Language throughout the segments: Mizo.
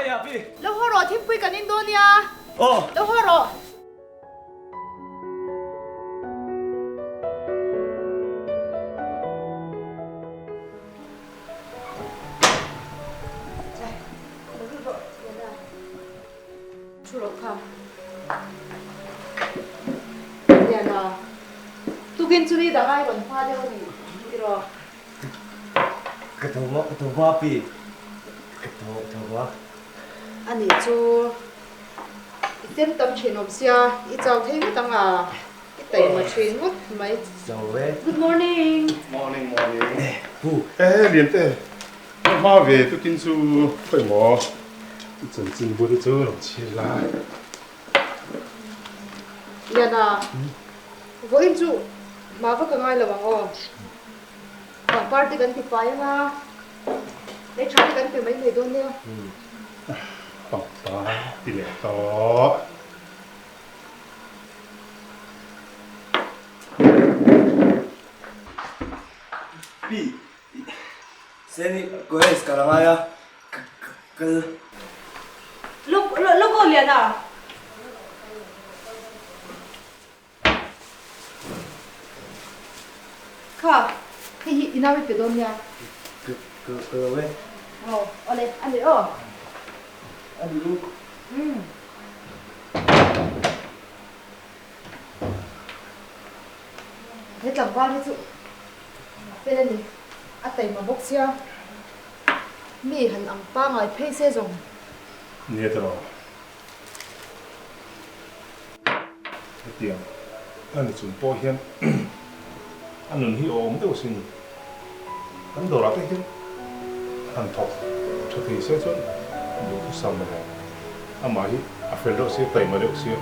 Hei Api. Lo haw rawh thingpui kan in dawn nia. Aw. Lo haw rawh. Thu rawh kha. Liana, tukin chu ni dang ai rawn hma deuh a ni tiraw? Ka tho hma, ka tho hma pi. Ka tho tho hma. A nih chu i ten tam thin awm sia, i chau thei ngawt ang a, i taima thin ngawt mai. Chau ve. Good morning. Morning morning. Pu. E Liante, ka hma ve tukin chu khawi maw i chanchin bu te chu lo chhiar la. Liana, vawiin chu hma vak a ngai lo ang aw. Pangpar te kan ti fai ang a, lei tha te kan pe mai mai dawn nia. Pangpar ti leh tawh. Pi, Seni college ka la ngai a, ka kal. Lawk, lawk aw Liana. Kha, hei hi i nau i pe dawn nia. Ka ka ka lo e. Aw, awle, a ni aw. A ni u. Umm. He tlangval hi chu a fel a ni, a taima bawk sia, mi han ang pangai phei se zawng. Nia tawh. Hetiang a ni chung pawh hian a nun hi a awm deuh asin. Kan dawrah te hian han thawk tha thei se chuan duhthusam a ni. Amah hi a fel deuh sia, taima deuh sia.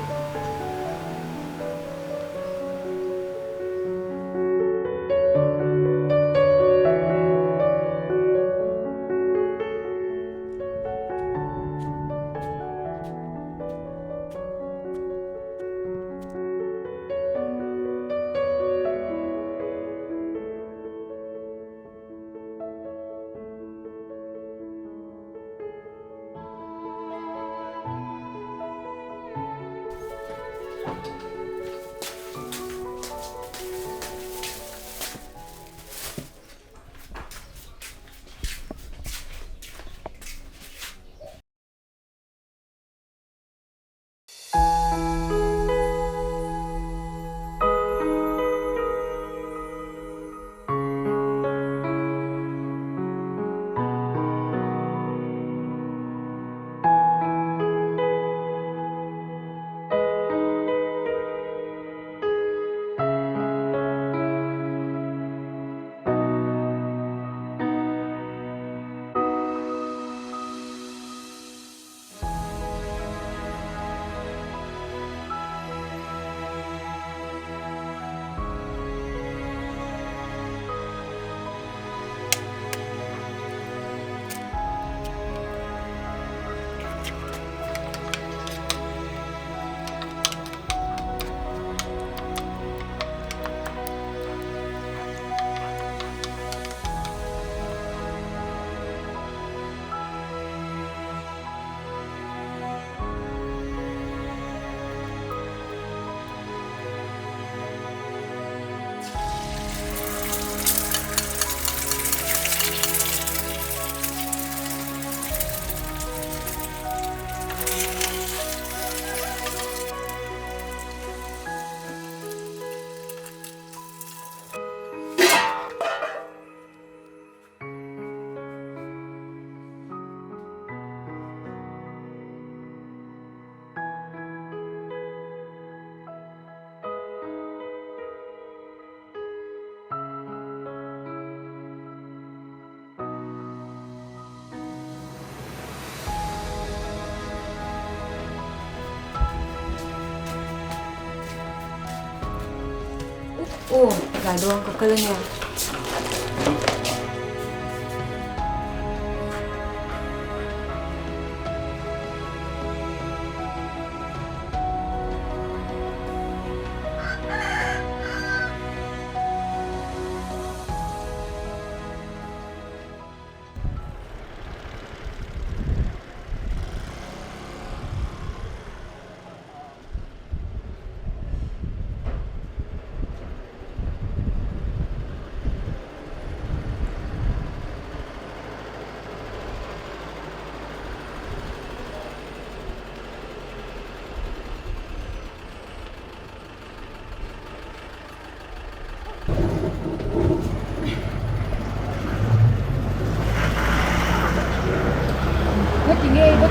Aw, tlai dawn ka kal ania.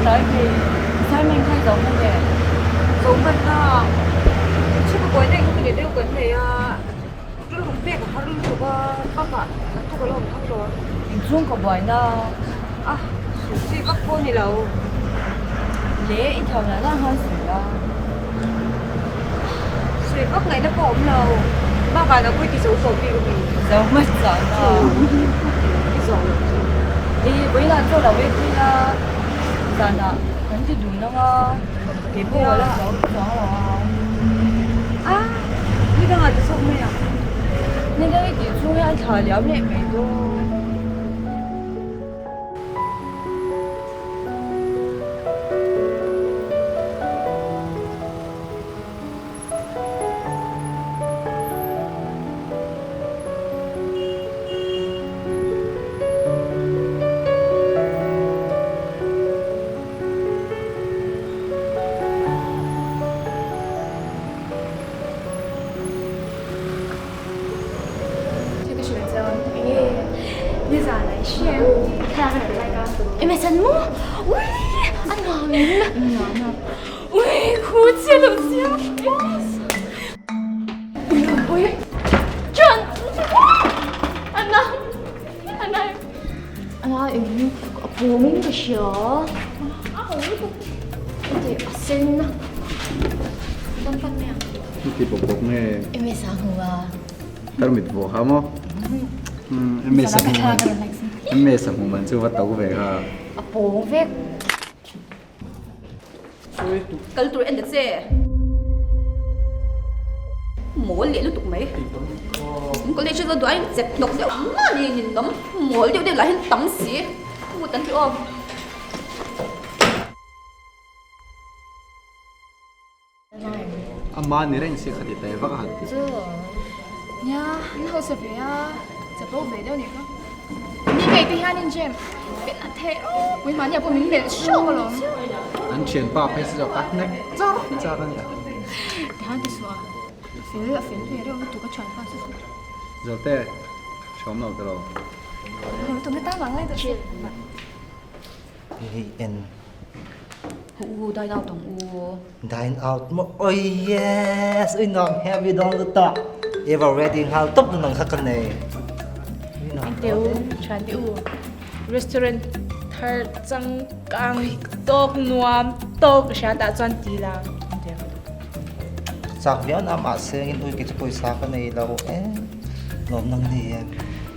tlai thei. Assignment kha i zo hman e. Zo hman na. Chhuk a buai daih kha leh deuh kan nei a. Rilru pek a har lutuk a, bakah kan thawk a lo awm thang lo a. Inchhung ka buai na. A, suh chi vak pawh a ni lo. Le, i thau lah lah nghal sawi a. Sawi vak ngaihna pawh a awm lo. Bakah nang pawh i ti zo tawh bik a mi. Zo hmasa na. I zo lo chu. I vawiinah chaw lo ei pui la, zanah kan ti dun ang a, kei pawh ka la zo chuang lo a. A, ni dangah ti chhuak mai ang. Ni dang i tih chhung hian thla liam leh mai dawn. Thil ka hrilh chuan enge nizan ah i hria em? Thlalak a rawn like a. Emaw chuan maw? Ui! A nuam em? Nuam a. Ui! Khu chiah lo sia. Ui! Chuan! Ana! Ana! Ana eng a pawngin ka hria. A ho lutuk. Heti a sen a. Dam pan mai ang. Heti bawk bawk nge. MS a hmu a. Tarmit vuah kha maw? MS a hmu man. MS a hmu man chu va to ve kha. A pawng vek. Kal tur en ta che. Mawl leh lutuk mai. In college a duai chep hnawk deuh mahni in awm mawl deuh deuh lah hian tam si. Mut an ti awm. Ama ni reng si khati tai vak a han ti. Chu nia an hausa ve a chapo ve deuh nih kha. Ni ngei te hian in jam pen a theh ropui mahni ah pawh min melh hrawk alawm. An thianpa phei si zawk a hnek char char a nia. Tihan ti suah a fel a fel ve reuh lutuk a thianpa chu. Zote hreawm lo tiraw. Tuna tang ang lai ta che. Hei en. Ho u dine out ang u. Dine out maw oi yes ui nuam heavy dawn lutuk ever ready nghal tawp na nang kha ka nei. Engte u thian te u restaurant thar changkang tawk nuam tawk hria tah chuan ti la engte ka duh. Ka chak viau na mahse engin ui kei chu pawisa ka nei lo e lawm nang ni e.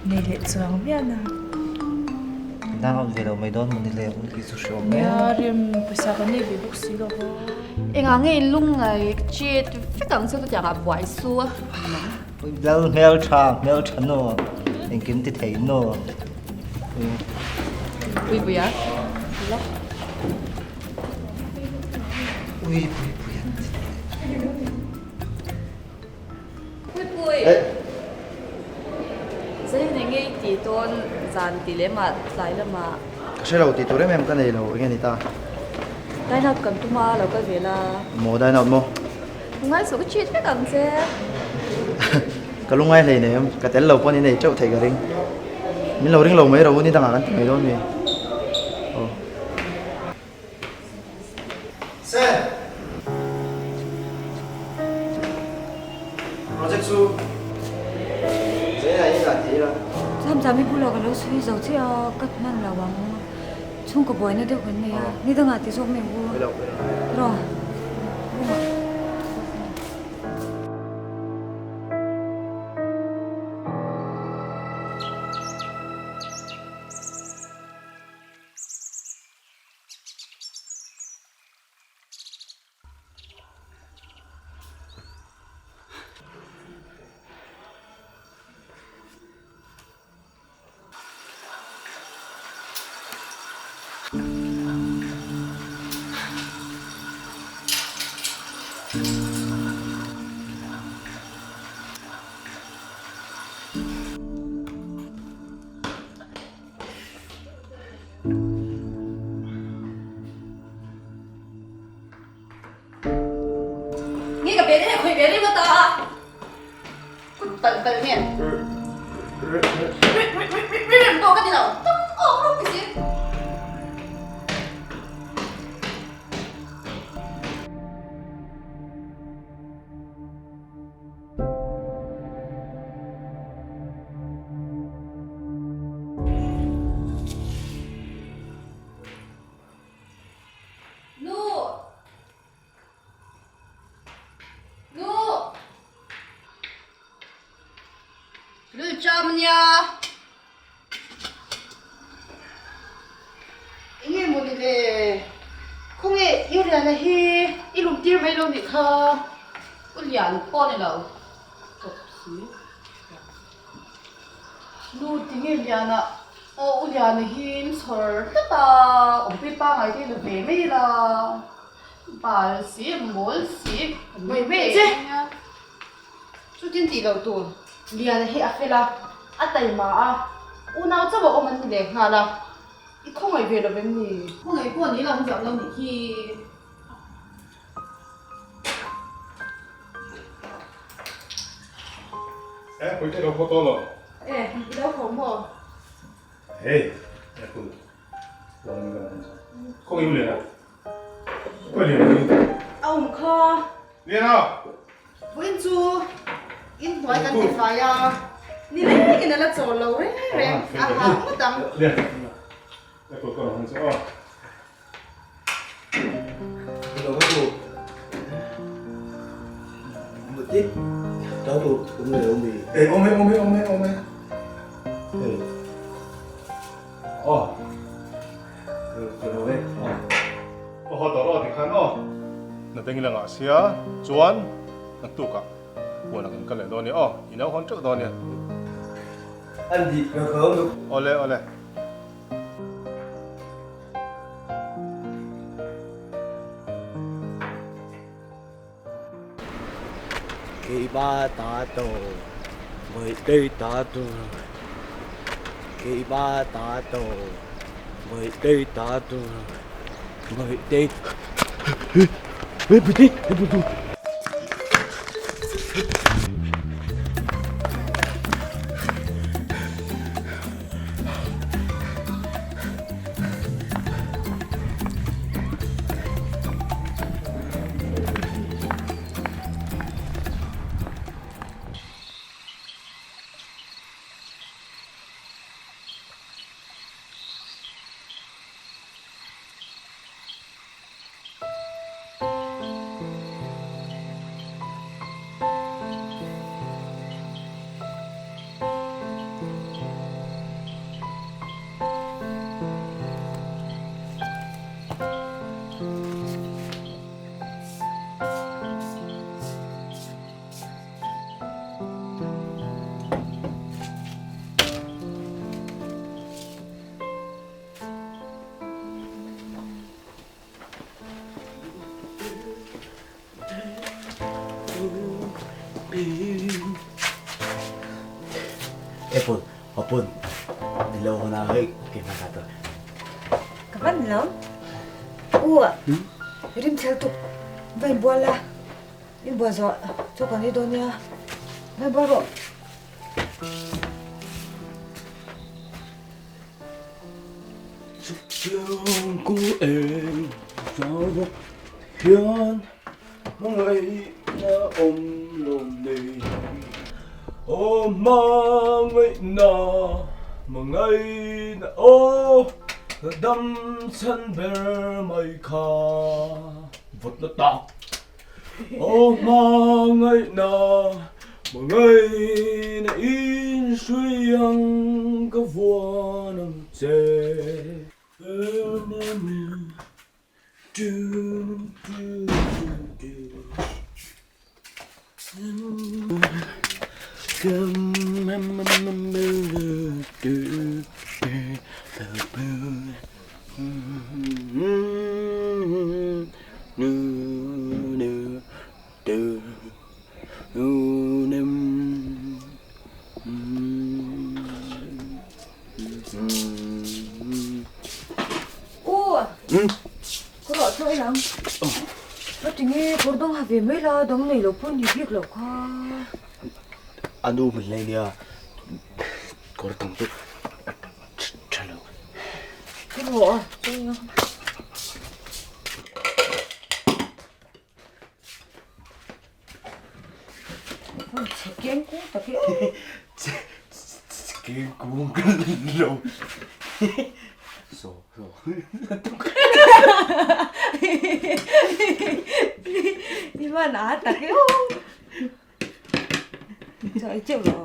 Nei leh chuang viau na. Dang out ve lo mai dawn mawni le ui kei chu hre awm e. Nia rem pawisa kan nei ve bawk si lo va. Engah nge in lungngai chet vek ang chu chutiang ah buai su a. Ui lal hmel tha hmel tha nu engkim ti thei nu. Ui pui a. La. Ui pui pui a. Puipui! Zain eng nge i tih dawn zan ti lem ah tlai lamah? Ka hre lo tih tur em em ka nei lo, eng nge ni ta? Dine out kan tum a, lo kal ve la. Maw dine out maw? Lungngai suh ka cheat vek ang che. Ka lungngai hlei nei em, ka tel lo pawh ni nei teuh thei ka ring. Min lo ring lo mai ro ni dangah kan ti mai dawn mi. Aw. Sir! Project chu Zaina hi dah thei ila. Cham cham i bulah ka lo sawi zo chiah a, ka hman lo ang. Chhungkaw buaina deuh kan nei a, ni dangah ti zawk mai u. Rawh. Room-ah. Nge ka pe te khoi ve ringawt a kut palh palh nge ri rem pawh ka ti lo tam awk rawk ti si. Lul cham ania. Enge maw ni le? Khawnge i Liana hi i lum tir mai lo nih kha? U Lian pawh ni lo tawp si. Nu tinge Liana aw U Liana hi in chhawr tlat a, awmpui pangai te la ve mai la. Bal si, mawl si, Mai mai che. Chutin tih loh tur Liana hi a fel a, a taima a, unau chauh a awm an ni leh nghal a, i khawngaih ve lo vem ni? Khawngaih pawh ni lo an ziah lo nih hi. E, pui te lo khaw tawh lo. E, i lo khaw maw? Hei, e pui. Khawngaih u Liana. Khawngaih Liana hi. A awm kha. Liana! Vawiin chu in hnuai kan ti fai a, ni lengin a la chawl lo reng reng a ha ngawt ang. Sia chuan naktuk ah huan ah kan kal leh dawn nia aw, i lo hawn teuh dawn nia. An dih ka kho nuk. Awle awle. Keima ta tawh Bawihtei ta tur Keima ta tawh Bawihtei ta tur Bawihtei Apple, open, nilo hona hei keimah ta tur. Ka van lo. U, rim chhel tuk va inbual la, inbual zawh chu kan ei dawn nia, va inbual rawh. Chhungku eng zau hian hmangaihna awm lo nei. Aw hmangaihna, hmangaihna aw ka dam chhan ber mai kha vawt la tak. Aw hmangaihna, hmangaihna in hrui ang ka vuan ang che. U! Ka ruah chu ei ang. Ka ti nge kawr dang ha ve mai la, dang nei lo pawh ni bik lo kha. A nu hmun hlei nia kawr dang chu a tha lo. Ka ruah chu ei ang. Chhe keng kung tak hi aw. Chhe keng kung ka lo. So so. I man a tak hi aw. Chaw ei teuh lo.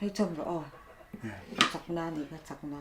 Hei chawm rawh aw. Chakna a nih kha chakna.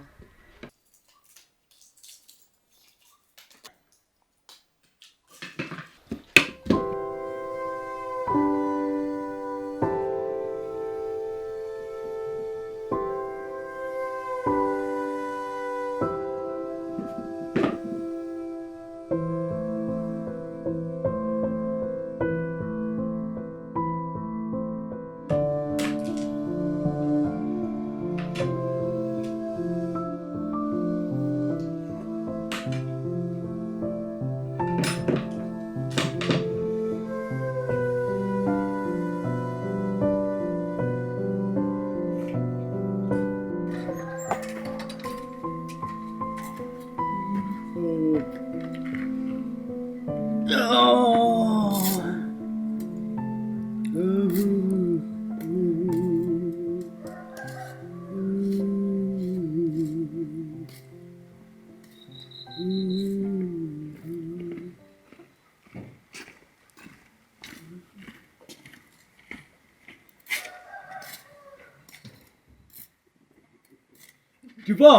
Kipa!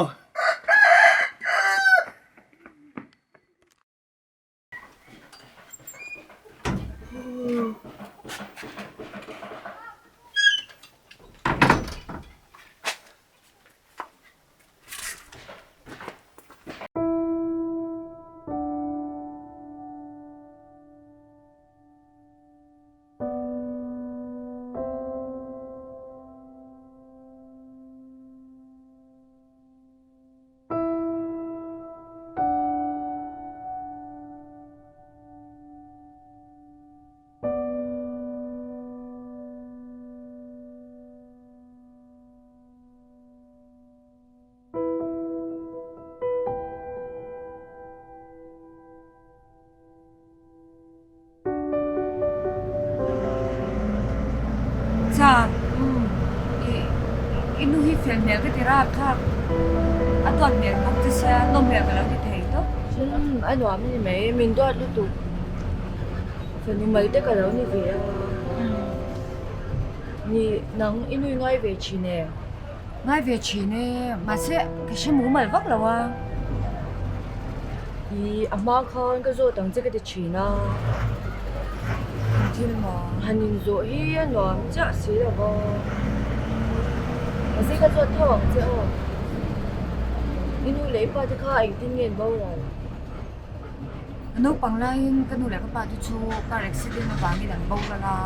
Cha, i i nu hi fel hmel ka ti rap thlak. A duat hmel bawk che sia, nawm hmel ka lo ti thei tawp. Umm, a nuam a ni mai, min duat lutuk. Fanu mal te ka lo ni ve a. Ni, nang i nui ngai ve thin e. Ngai ve thin e, mahse ka hre mumal vak lo a. I a hma khan ka zawt ang che ka ti thin a. Eng thil maw? Han inzawh hi a nuam chiah si lo va. Mahse ka zawt tho ang che aw. I nu leh i pa te kha engtin nge an boral? Ka naupang laiin ka nu leh ka pa te chu car accident avangin an boral a,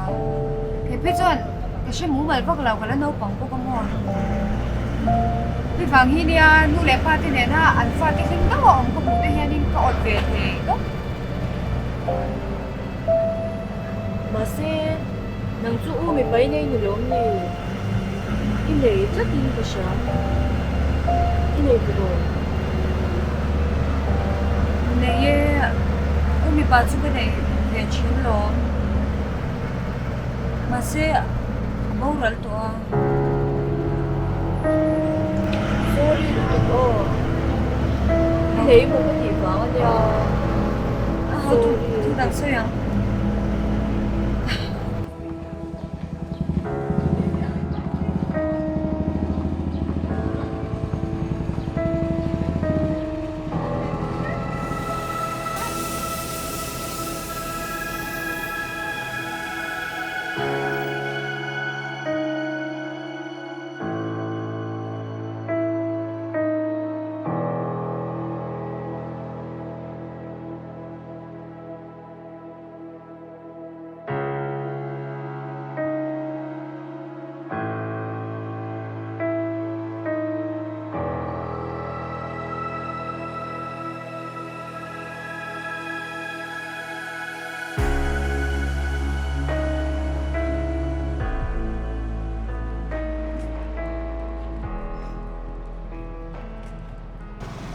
kei phei chuan ka hre mumal vak lo ka la naupang bawk a maw. Hei vang hi nia nu leh pa te nena an fate hlim deuh a awm ka hmuh te hianin ka awt ve thei tawp. Mahse, nang chu u mipa i nei ni lawm ni? I nei tlatin ka hria. I nei tiraw? Nei e, u mipa chu ka nei ve thin lawm. Mahse, a boral tawh a. Sorry lutuk aw. I nei maw ka tih vang a nia. Sorry. Thu dang sawi ang.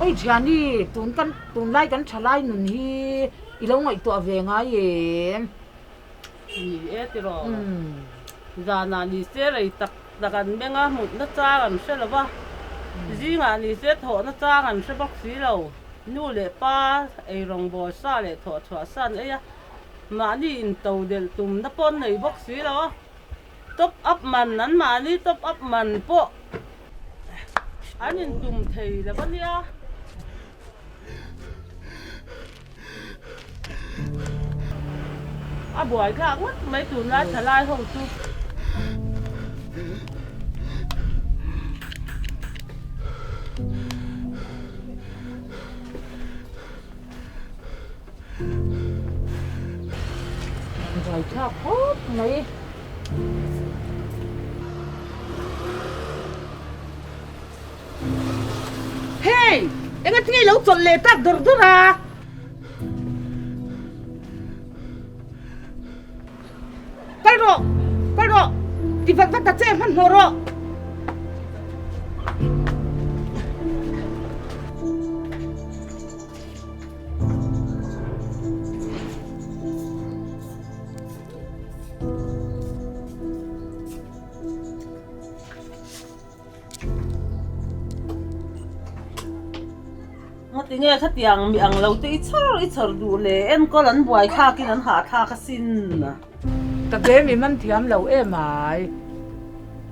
Oi Thiani, tun kan tunlai kan thalai nun hi i lo ngaihtuah ve ngai em? Ni e tiraw. Zanah ni se rei tak tak an meng a, mutna chang an hre lo va, zingah ni se thawhna chang an hre bawk si lo. Nu leh pa eirawng bawl sa leh thawh chhuah san ei a, mahni in to delh tumna pawh an nei bawk si lo a. Top up man an mahni top up man pawh an intum thei lo a nia. A buai thlak ngawt mai tunlai thalai ho chu. Buai thlak khawp mai. Hey! Enga tinge i lo chawlh leh tak dawr dawr a? Kal rawh! Kal rawh! Ti vat vat ta che hmanhmawh rawh! Ngatinge khatiang mi ang lo te i chhar i chhar duh le enkawl an buai thlak in an hah thlak asin. Ka ke mi man thiam lo em ai.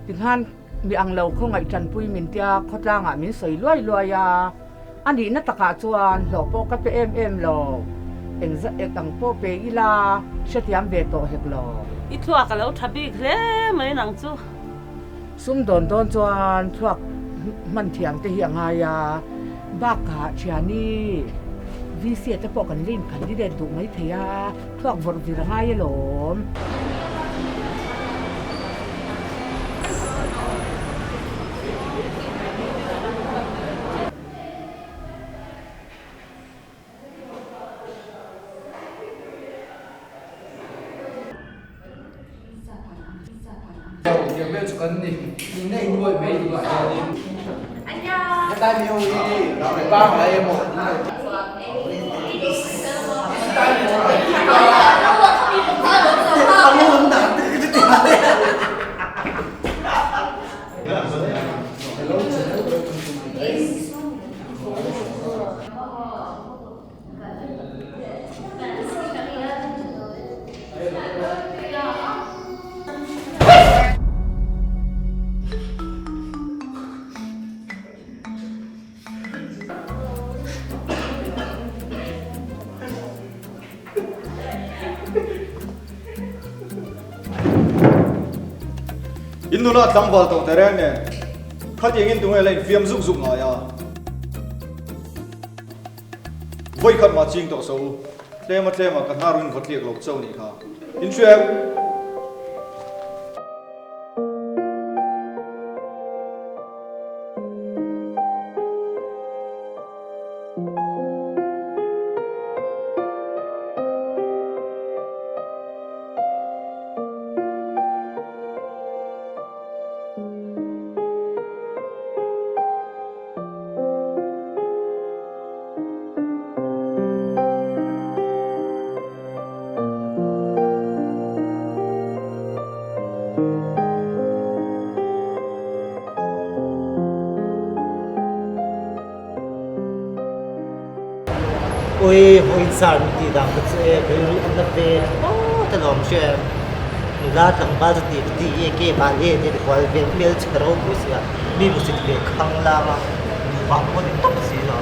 Tikhan mi ang lo khawngaih tanpui min tia khawtlang ah min sawi luai luai a. A nihna takah chuan hlawh pawh ka pe em em lo. Eng zat ek ang pawh pe ila hrethiam ve tawh hek lo. I thluak a lo tha bik hle mai nang chu. Sum dawn dawn chuan thluak hman thiam te hi a ngai a, bakah thiani VC te pawh kan lin candidate duh mai thei a, thluak vawrh vir a ngai alawm. In nula tlangval tawh tehreng nen khatiangin tunge la infiam zuk zuk ngai a? Vawi khat mah ching tawh so u, tlema tlema ka hnar in vaw tliak lo chauh nih kha. In hria em? Ui, vawiin sar min tih dan kha chu e, rilru a na ve thlawt alawm hria em. Nula tlangval chu tih ka ti e, ke bal e te ti kual vel hmel chhe ropui sia, mi hmusit ve khang lang a. Vang pawh ni tawp si lo,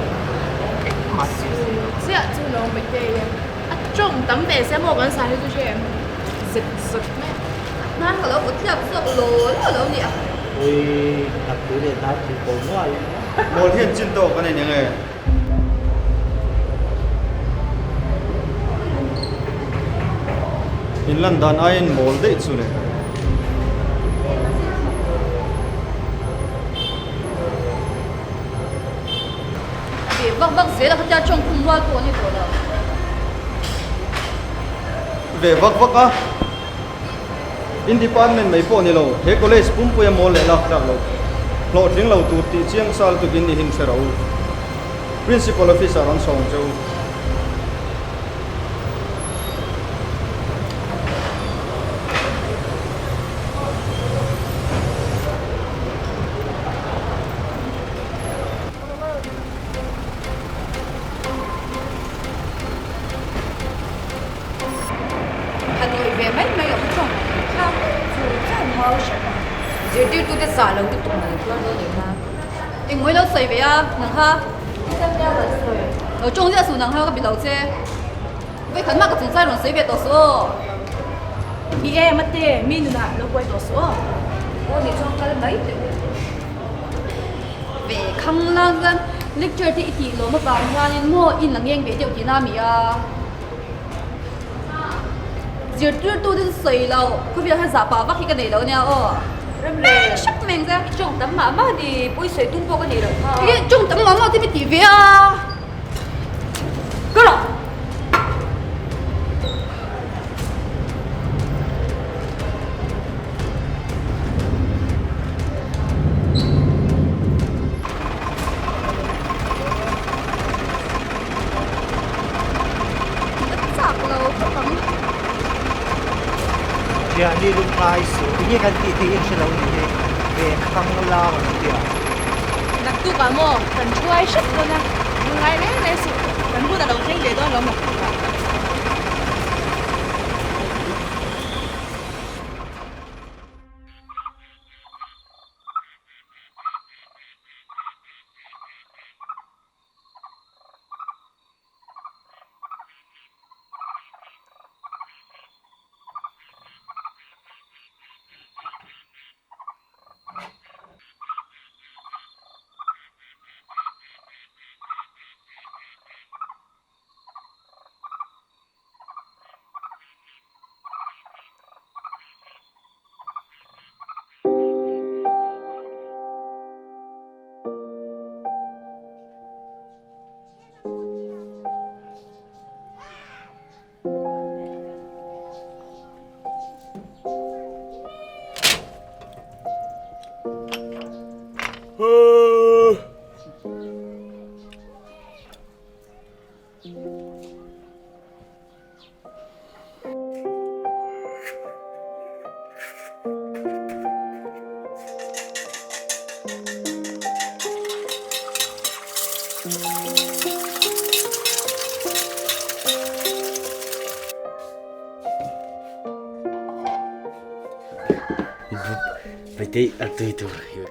engmah si si lo. Chiah chu lo mai te e, a tawng tam ve sia maw kan sar hi chu hre em? Zet zawt mai a, hnar ka lo vawt tliak zawk law law lo nia. Ui, hnaptui leh hnar tui ko nuai. Mawl hian chin tawk a nei nia nge? In lan dan aiin mawl daih chu le. Ve vak vak zel a khatia tawng khum rual pawh a ni tawh lo. Ve vak vak a, in department mai pawh ni lo, he college pumpuia mawl leh lak tlak lo, hlawhtling lo tur tih chiang sal tukin i hin hre rawh u. Principal officer an sawm che u. Hanoi ve mai mai a tawng kha chu chuan hau. Zirtirtute zah lo lutuk na lo tuar dawn em a? Engmaw i lo sawi ve a, nang kha? Lo tawng ziah suh nang kha ka bi lo che. Vawikhat mah ka chungchang rawn sawi ve tawh suh aw. Ni e, mate, mi nunah lo buai tawh suh aw. Aw nih chuan kal mai teh u. Ve khang lang chuan lecture te i tih lawm avang hianin maw in la ngeng ve deuh tihna a mi a? Zirtirtu te chu sawi lo, khawvel kha zah pah vak hi ka nei lo ania aw. Remleng hrep mai ang che. I tawng tam mah mah ni, pawi sawi tum pawh ka nei loh kha. Ih, tawng tam mah mah te mi tih ve a. Ka rawh. Ka chak lo khawp ang. Thiani lungngai suh enge kan tih tih in hre lo ni hi ve khang lang an ti a. Naktuk ah maw kan thuai hrep dawn a, lungngai reng reng suh kan hun a lo thleng ve dawn lo naktuk ah. Vaitei a tui tur hi.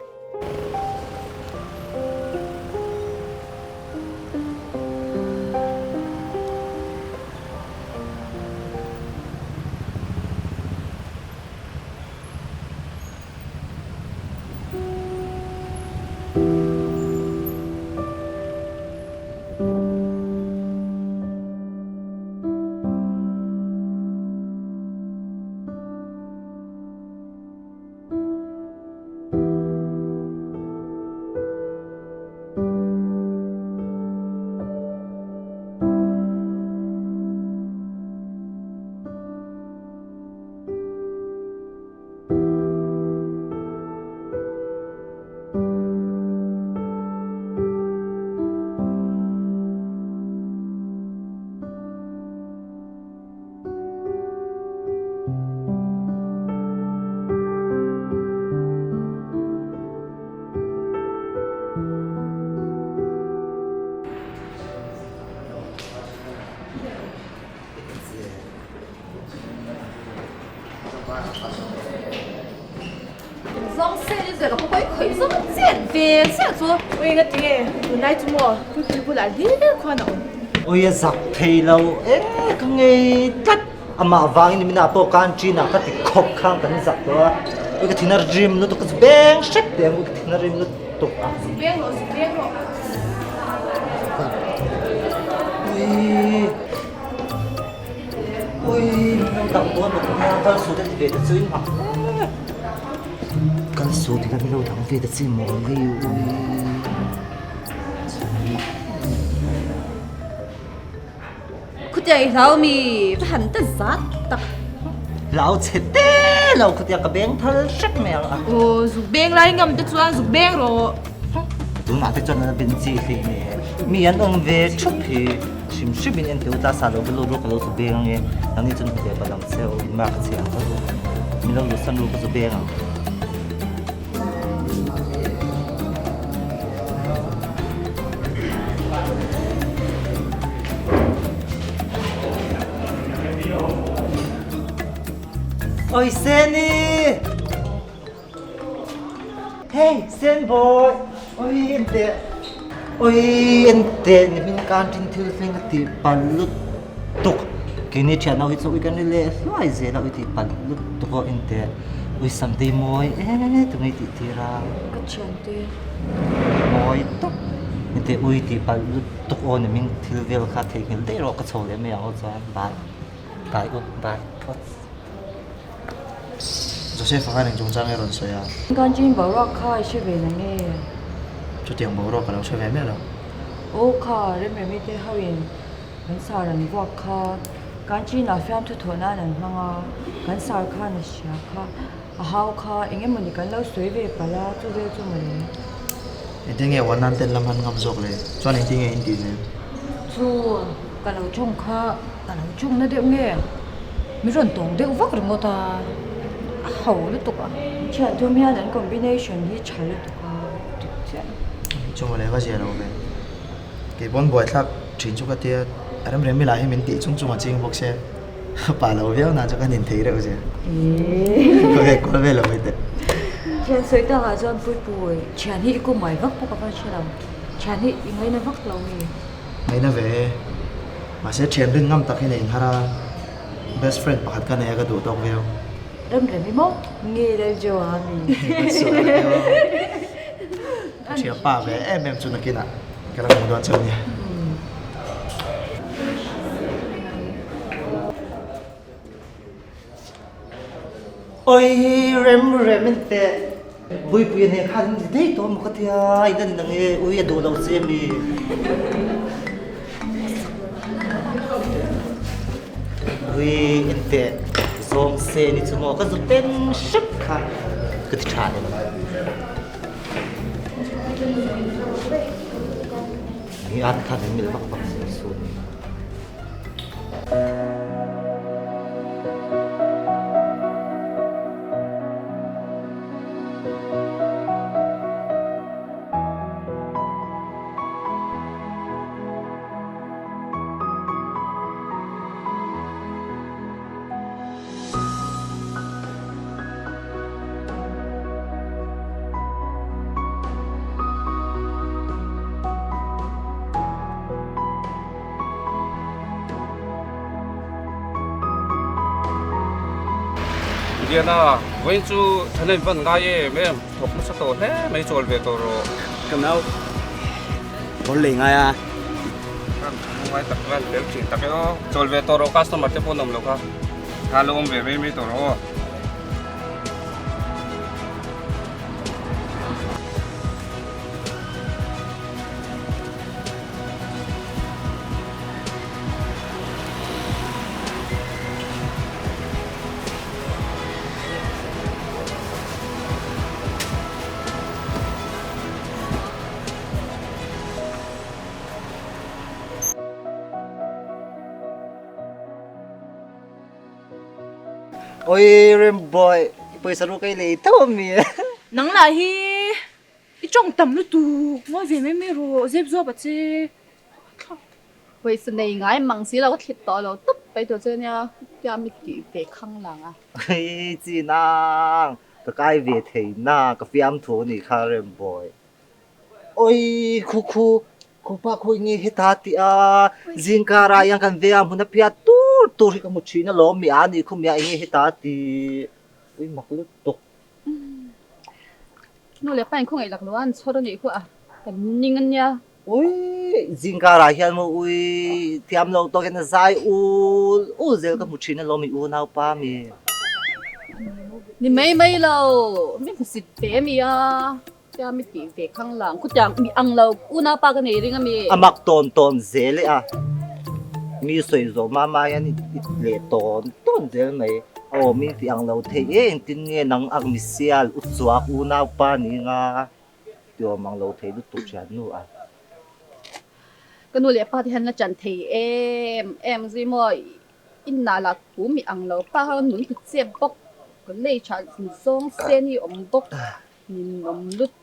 Zawng se ni zia ka pawh khawih zawng chet ve chiah chu. Ui nga tinge tunlai chu maw pui bulah hlir khuan a awm. Ui a zak thei lo e ka ngei tlat amah vangin nimin ah pawh canteen ah ka ti khawp khan kan zak tawh a ui ka thin a rim lutuk ka zu beng hrep teh ang ui ka thin a rim lutuk a. Zu beng rawh zu beng rawh. Ui. Ui min lo dang dawn bawk nia kal suh te ti ve ta chu in mak kal suh ti kha min lo dang ve ta chi maw hei ui. Khutia i hlau mi va han ta zat tak. Hlau chhe te lo khutia ka beng thal hrep mai ang a. Aw zuk beng lai ngam te chuan zuk beng rawh. Tunah te chuan a bin chi hlei ne mi an awm ve thup hi hrim hrim in en teu ta sa lo ka lut ru ka lo zu beng ange nangni chuan hmu ve palh ang che u in mark a chhe ang ka ru min lo lut san ru ka zu beng ang. Oi Seni! Hey, Senboy! Oi, enteh! Oi, enteh! Nimin canteen thil thleng a tih palh lutuk. Keini thian ho hi chu ui kan ri leh hluai zel a, ui tih palh lutuk aw enteh. Ui Sunday mawi e tunge i tih tir a. Ka thiante. Mawi tawp. Enteh ui tih palh lutuk aw nimin thil vel kha theihnghilh daih rawh ka chho leh mai ang aw chuan bye. Bye u, bye phawt. Joseph-a khan eng chungchang nge rawn sawi a? Kanching boruak kha i hre ve na nge? Chutiang boruak ka lo hre ve miah lo. Aw kha, Remremi te ho in kan sar an vuak kha. Kanchina fiamthu thawh nan an hmang a, kan sar khan a hria kha, a hau kha eng emawni kan lo sawi ve palh a, chu vel chu mawle. Engtin nge uan nan ten lam han ngam zawk le? Chuan engtin nge in tih zel? Chu ka lo tawng kha ka lo tawng na deuh nge? Min rawn tawng deuh vak ringawt a, a ho lutuk a. Thian thum hian an combination hi tha lutuk a dik chiah. Chu mawle va zia lo ve. Kei pawn buaithlak thin chu ka tia, a rem rem i lah hi min tih chung chung a ching bawk sia. Pa lo viau na chu kan inthei reuh zel. Ka kual vel lo mai teh. Thian sawi tak ah chuan Puipui, thian hi i kum ngai vak pawh ka van hre lo. Thian hi i ngaina vak lo mi? Ngaina ve e. Mahse thian rin ngam tak hi nei inhar a, best friend pakhat ka nei a ka duh tawk viau. Rem rem i maw? Nge Lal Joa mi? Ka sual a nia. Ka thianpa ve em em chu nakinah ka la hmu dawn chauh nia. Oi rem rem in teh Buipui a nen khan in ti daih tawh maw ka tia in a ni nang e ui a duh lo che mi. Ui en teh zawng se ni chu maw ka zu ten hrep kha ka ti tha leh lo. Ni a khan min mil vak vak se. Liana, vawiin chu thahnem van ngai em em, thawk nasa tawh hle mai chawl ve tawh rawh. Ka nau kawr lei ngai a. Kan ngai tak vel fel thin tak e aw. Chawl ve tawh rawh customer te pawh an awm lo kha. Kha lo awm ve mai mai tawh rawh aw. Oi Remboy, pawisa ru ka i lei tho ami. Nang lah hi i tawng tam lutuk, ngawi ve mai mai rawh, zep zuap a che. Pawisa nei ngai mang si lo ka thlit tawh lo tawp mai tur che nia, tia mi tih ve khang lang a. Oi chi nang, ka kai ve thei na, ka fiam thu a nih kha Remboy. Oi khu khu, khupa khawi nge heta tih a, zingkar ah hian kan ve a hmun a phiat tur tur hi ka hmu thin alawm mi a nih khu mi a enge heta tih, ui mak lutuk. Nu leh pa in khawngaih lak lo a an chhawr a nih khu a, kan ning a nia. Ui zingkar ah hian maw ui thiam lo tawk hian a zai ul ul zel ka hmu thin alawm i unau pa mi. Ni mai mai lo, mi hmusit ve a mi a. Tia mi tih ve khang lang, khutiang mi ang lo unau pa ka nei ring a mi. A mak tawn tawn zel e a, mi sawi zawh mah mah hian i leh tawn tawn zel mai. Aw mi tih ang lo thei e engtin nge nang ang mi sial u chuak unau pa ni nga ti awm ang lo thei lutuk thian nu a. Ka nu leh pa te hian la chan thei em em zui maw i nah lah thu mi ang lo pa kha nun ti chep bawk ka lei tha zawng sen hi awm bawk. Min awm lutuk.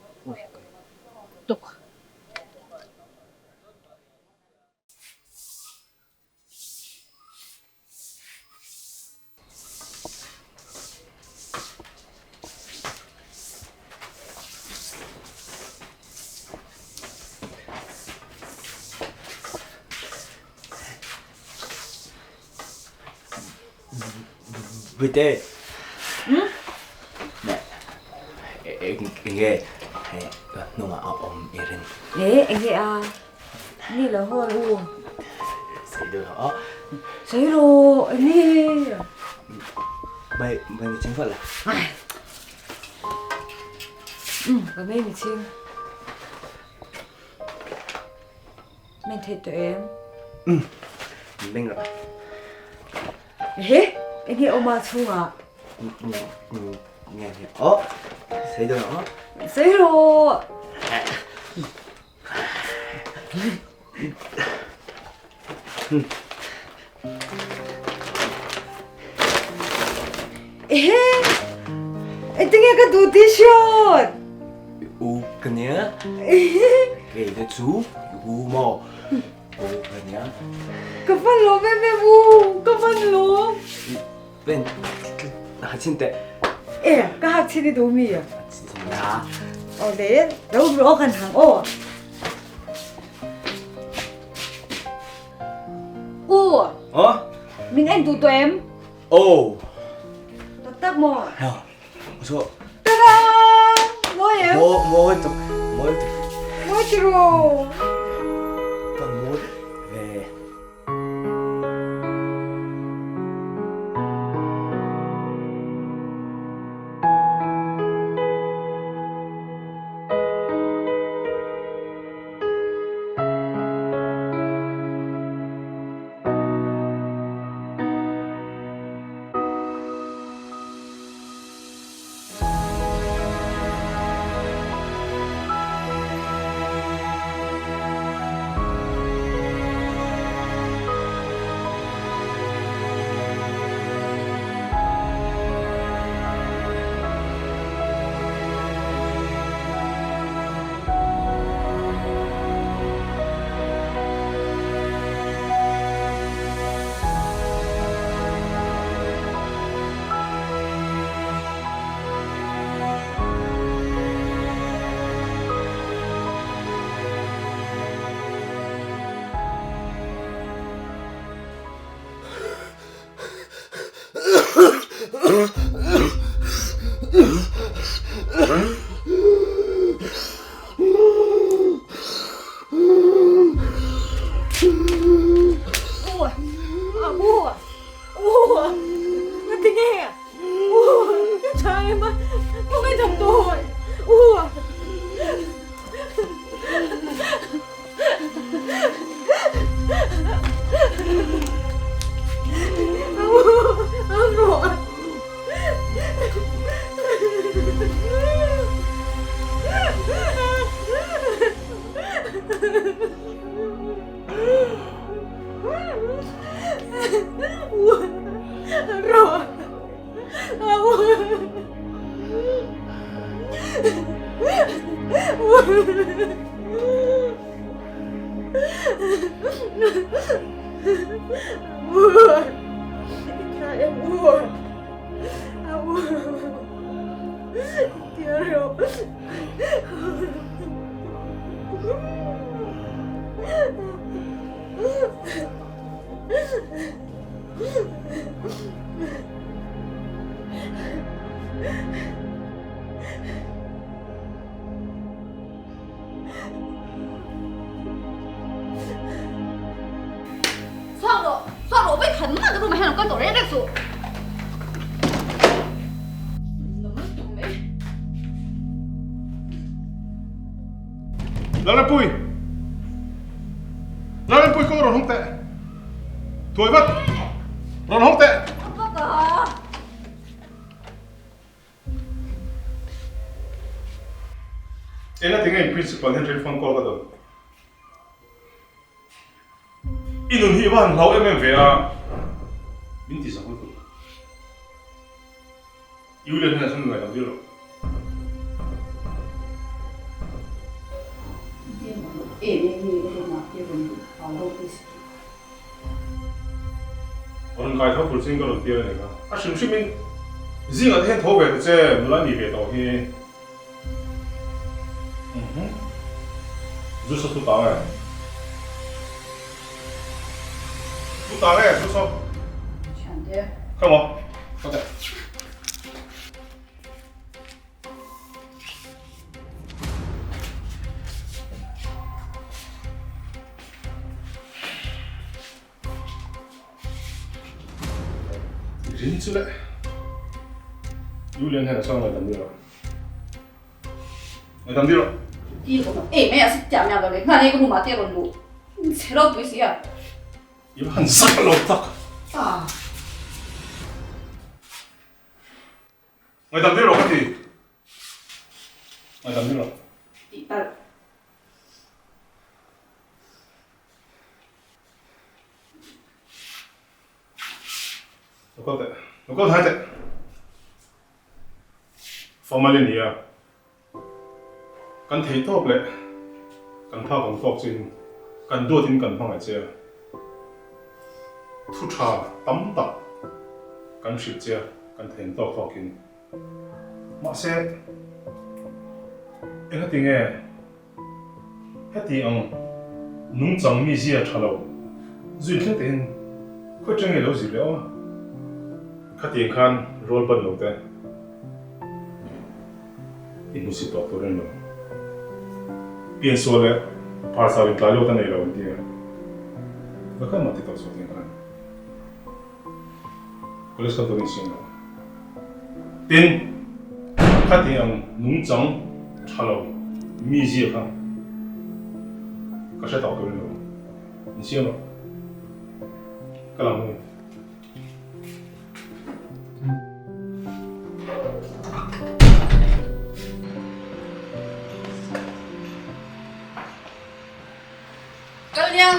Puite. Enge hnungah a awm i rin. E enge a ni lo haw u. Sei deuh lo. Sei lo enge. Mai mai mi ching vat la. Ka mai mi ching. Men thei tawh em? Umm, meng rawh. Ehe, enge awm a chhungah? Nge nge, oh, sei dawn aw. Sei rawh. Ehe, engtinge ka duh t-shirt? U ka nia. Kei te chu u maw? U ka nia. Ka van lawm em em u, ka van lawm. Ben, ha chin teh. E, ka hak chin i duh mi? Na. Aw le, lo ru kan hang aw. U. Aw? Min en duh tawh em? Aw. Tak tak maw? Ha. So. Tada! Mawi em? Mawi mawi tuk. Mawi tuk. Mawi tiraw. Kan mawi ve. Chhuak rawh, chhuak rawh vei khan mah ka room ah hian lo kal tawh reng reng suh. Lalrempui! Lalrempui kawng rawn hawng teh! Thuai vat! Rawn hawng teh! Enga tinge in principal hian rin phone call ka dawn? I nun hi i va han hlau em em ve a, min ti zak lutuk. Julian hian a chhung ngaidam dil rawh. Rawn kai tho tur ching ka rawn tir a ni kha. A hrim hrim in zingah te hian tho ve ta che, nula ni ve tawh hi. Uhmm. Zu saw tu tang e. Tu tang e, zu saw. Come on. Okay. Rin chu le. Julian hian a chuan ngaihdam deuh a. Ngaihdam deuh a. Ti awm e mai a sit tiah miah lo le. Hna nei ka room ah te a rawn luh. Chhe ropui si a. I va han zak lo tak. Ah. Ngaihdam deuh rawh ka ti. Ngaihdam deuh rawh. Tih palh. Lo kal teh. Lo kal thai teh. Formal i ni a. Kan thei tawk leh kan phak ang tawk chin kan duatin kan hmangaih che a. Thu tha tam tak kan hrilh che a, kan thei ang tawk tawkin. Mahse, engati nge heti ang nungchang mizia tha lo zui thleng tehin khawi tang nge lo zir leh awm a? Khatiang khan rual ban lo te i hmusit tawh tur a ni lo. Piansual leh pharsa in tlai luat a nei lo an ti a, va khan mah ti tawh suh tiang khan. College kal turin siam lo. Tin, khati ang nungchang tha lo mizia kha ka hre tawh turin lo. Insiam rawh. Ka lang hnu. Kal nia.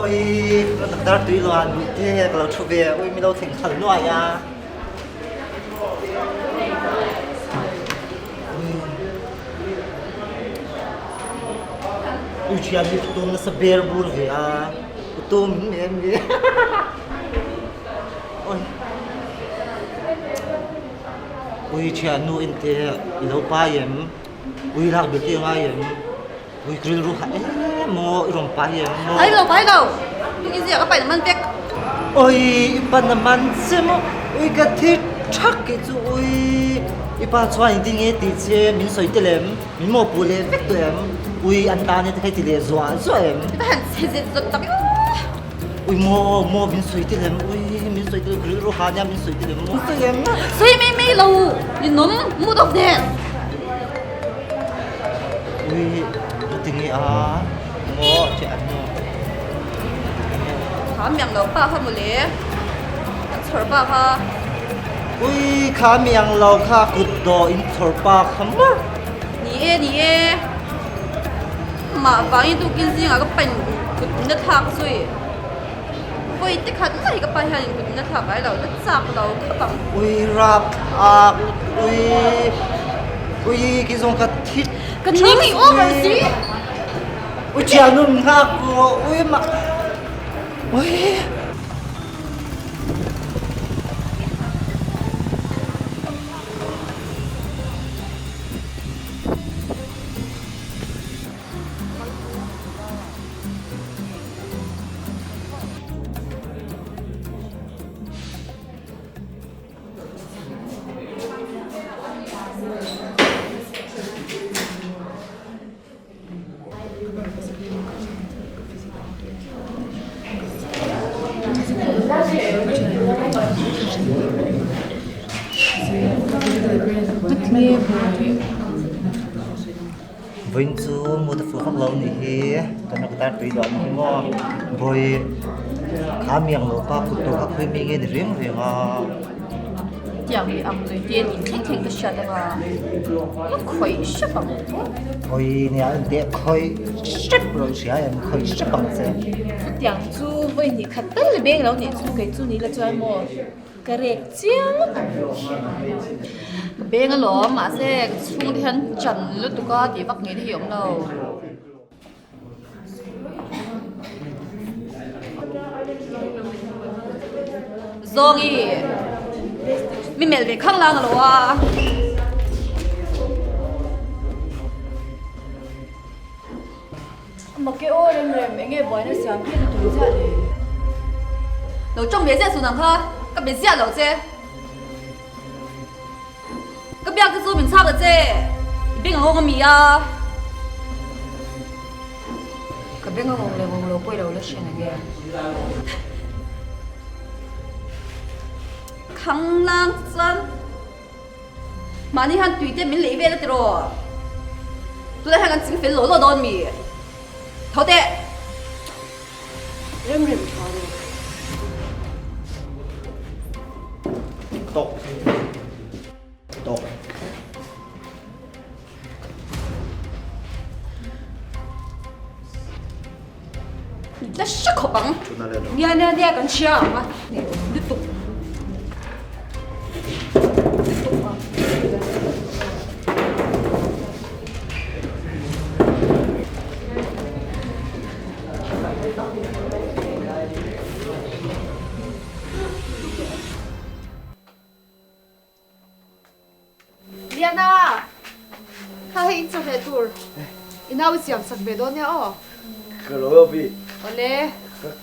Oi, dar tui luan te ka lo thu ve, oi mi lo thleng khal nuai a. Ui thian hi tum nasa ber bur ve a, tum em ve. Oi. Ui thian nu in te i lo pai em? Ui lak bil te ngai em? Ui grill ru ha em maw i rawn pai em maw? Pai lo pai lo. Tung in zia ka pai na man vek. Oi i pa na man che maw? Ui ka thi thak kei chu ui i pa chuan engtin nge tih che min sawi tel em? Min maw puh leh vek tawh em? Ui an tan e te kha i ti leh zuah zuah em? I va han chhe zet zawt tak i Ui maw maw min sawi tel em? Ui min sawi tel grill ru ha nia min sawi tel em maw? Sawi em? Sawi mai mai lo ninawm mu dawk nen. Ui ka ti nge a maw che an maw. Kha miang lo pa kha mawle an chhawr pa kha. Ui kha miang lo kha kut dawh in chhawr pa kha maw. Ni e ni e mah vangin tukin zingah ka pain kut na thlak zui. Vawi te khat mai ka pa hianin kut na thlak ngai lo, na chak lo khawp ang. Ui rap thlak ui ui ki zawng ka thi Ka ning i over si. Ui thianun nghak rawh ui mak ui. Vawiin chu mut a fuh vak lo nih hi kan rak tar tui duah mai maw vawi kha miang lo pa kut tur kha khawi mi nge ni reng reng a. Chutiang mi ang lui te nin thleng thleng ka hriat anga ka khawih hrep ang. Oi nia en teh khawih hrep rawh i hria em khawih hrep ang che. Chutiang chu vawi hnih khat tal le beng lo nih chu kei chu ni la chuan maw ka rek chiang ngawt ang. Ka beng alawm mahse ka chhungte hian chan lutuk a tih vak ngei te hi a awm lo. Zawngi mi melh ve khang lang alo a. Make aw rem rem enge buaina siam hi ni tur chiah le. Lo tawng ve ziah sun ang kha ka be ziah lo che. Ka biak te chu min chhak ta che, i beng a ngawng a mi a. Ka beng a ngawng leh ngawng lo pawh i lo la hre na nge. Khang lang te chuan mahni hian tui te min lei vel a tiraw? Tunah hian kan ching fel law law dawn mi? Tho teh! Rem rem tha rawh. Tawk. Tawk. La hre khawp ang. Nia nia nia kan hria ang a. Lutuk. Lutuk a. Liana! Kha hei in chawhmeh tur i nau i siam sak ve dawn nia aw. Ka lo lo pi. Awle.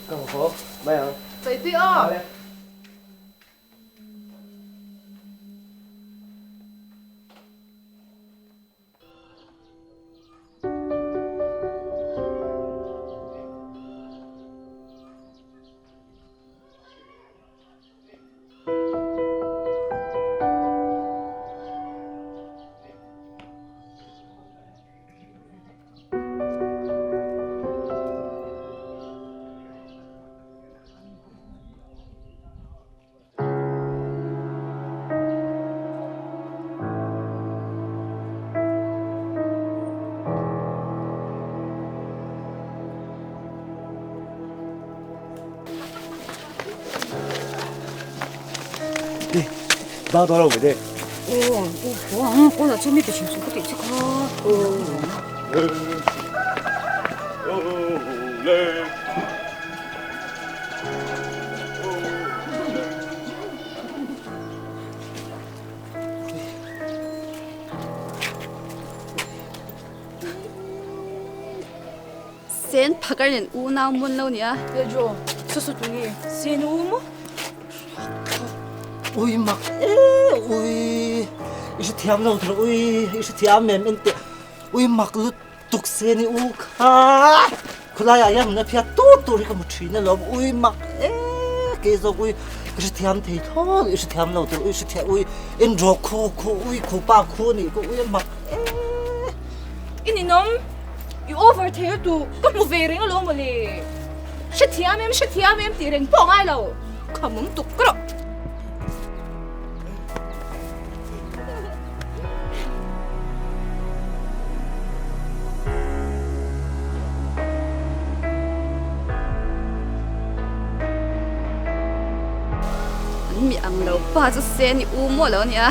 Ka haw mai ang. Sawi tui aw. Ba tawh lo ve te. Aw, kawnah chuan mi pe hrim hrim ka tih che kha. Sen phakar nen unau mun lo nia. Pedro, saw saw tunge sen u maw? Ui mak e ui i hrethiam lo thar ui i hrethiam em en teh ui mak lut tuk se ni u kha khulai ah hian min a phiat tur tur hi ka hmu thin alawm ui mak e kei zawk ui ka hrethiam thei thlawt i hrethiam lo tur ui hrethiam ui en rawk khu khu ui khu pa khu a nih kha ui a mak e. I ninawm i over thei a tu ka hmu ve reng alawm mawle hrethiam em hrethiam em tih reng pawh a ngai lo khamawm tuk ka rawh. An mi ang lo pa chu se ni u maw lo nia.